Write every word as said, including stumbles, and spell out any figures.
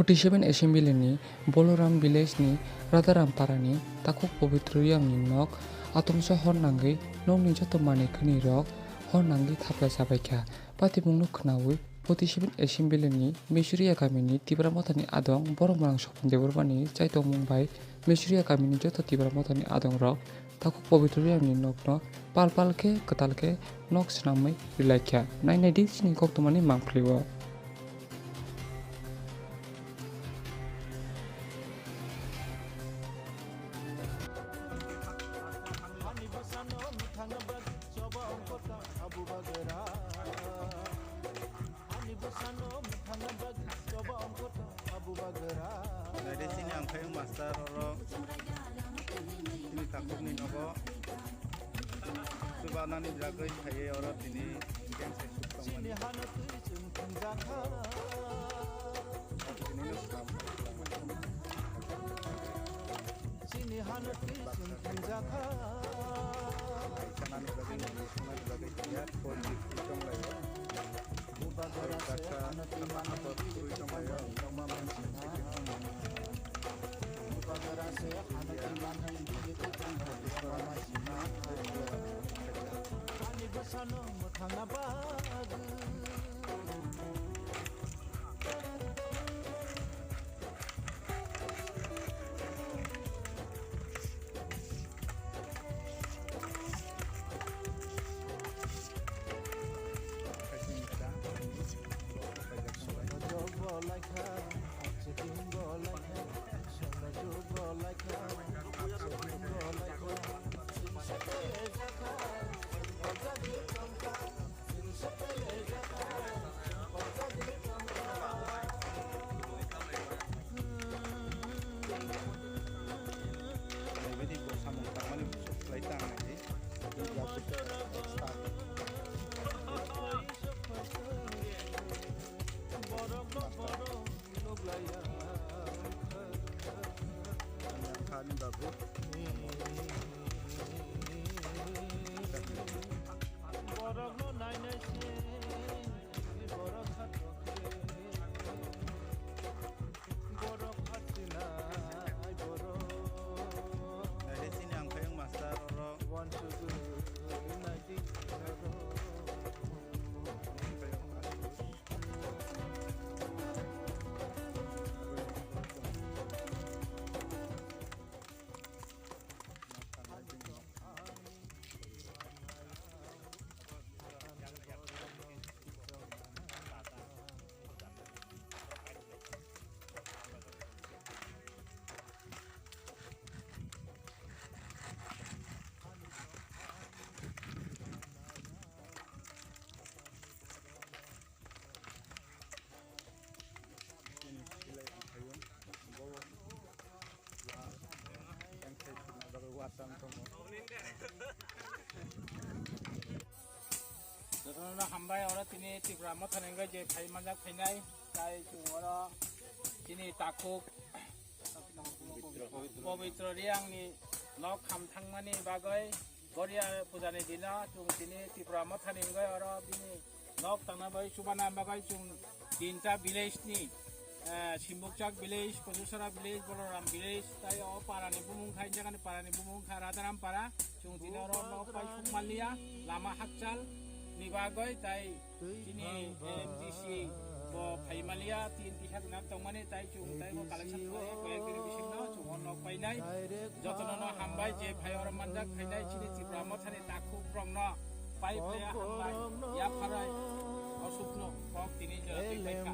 Forty seven Assembly ni Boloram Village ni Radharam Para ni Takhuk Pobitro Reang ni nok atongsa hor nangwi nokni joto manwi khwnwi rok hor nangwi thapla chabaikha. Patimung no khwnawi forty seven Assembly ni Mesuria kami ni Tipra Motha ni adong Borok Mrang Sopon Debbarma ni chaitokmung bai Mesuria kami ni joto Tipra Motha ni adong rok Takhuk Pobitro Reang ni nok no pal pal khe kwtal khe nok swnamwi rwlaikha. Nainai di chini koktwma ni mangpili o. Naidi chini ang phai master oro chini takhukni nogo. Chubanani jagwi phaiwi oro tini game se suk tongmani. Chini hano twi chwng thangjakha. Ai, sanani bagwi, nini sunani bagwi, ya, phone gift tonglaio. Bubagra se hano twi manwi, tongma manwi. Bubagra se hano twi manwi, tongma manwi. Ani bwsano mwthangna bagwi. Borokno nainai se, borok kha tokhe. Borok kha sinai borok. Naidi chini ang phai wng master oro. One, two, three, ninety. Jotono hambai oro tini Tripura Mothani wngwi je phai manjak phainai, tai chwng oro chini takhuk Pobitro Reang ni nok kham thangmani bagwi Goria puja ni dino chwng tini Tripura Mothani wngwi oro bini nok tangna bagwi chubana bagwi chwng tinta village ni, eh, Simbukchak village, Kojusara village, Boloram village, tai o para ni bumung kha, jagani para ni bumung kha Radharam para, chwng tini oro nok pai sukmaliya, lama hakchal ni bagwi tai chini M D C bo phaimalia, tin tisa gwnang tongmani tai chwng tai bo collection khlai koyek dini bisingno chwng o nok painai. Jotono no hambai je phai oro manjak phainai chini Tripura Mothani takhuk rokno pai phlai hambai yapharai osukno kok tini jora twi paikha.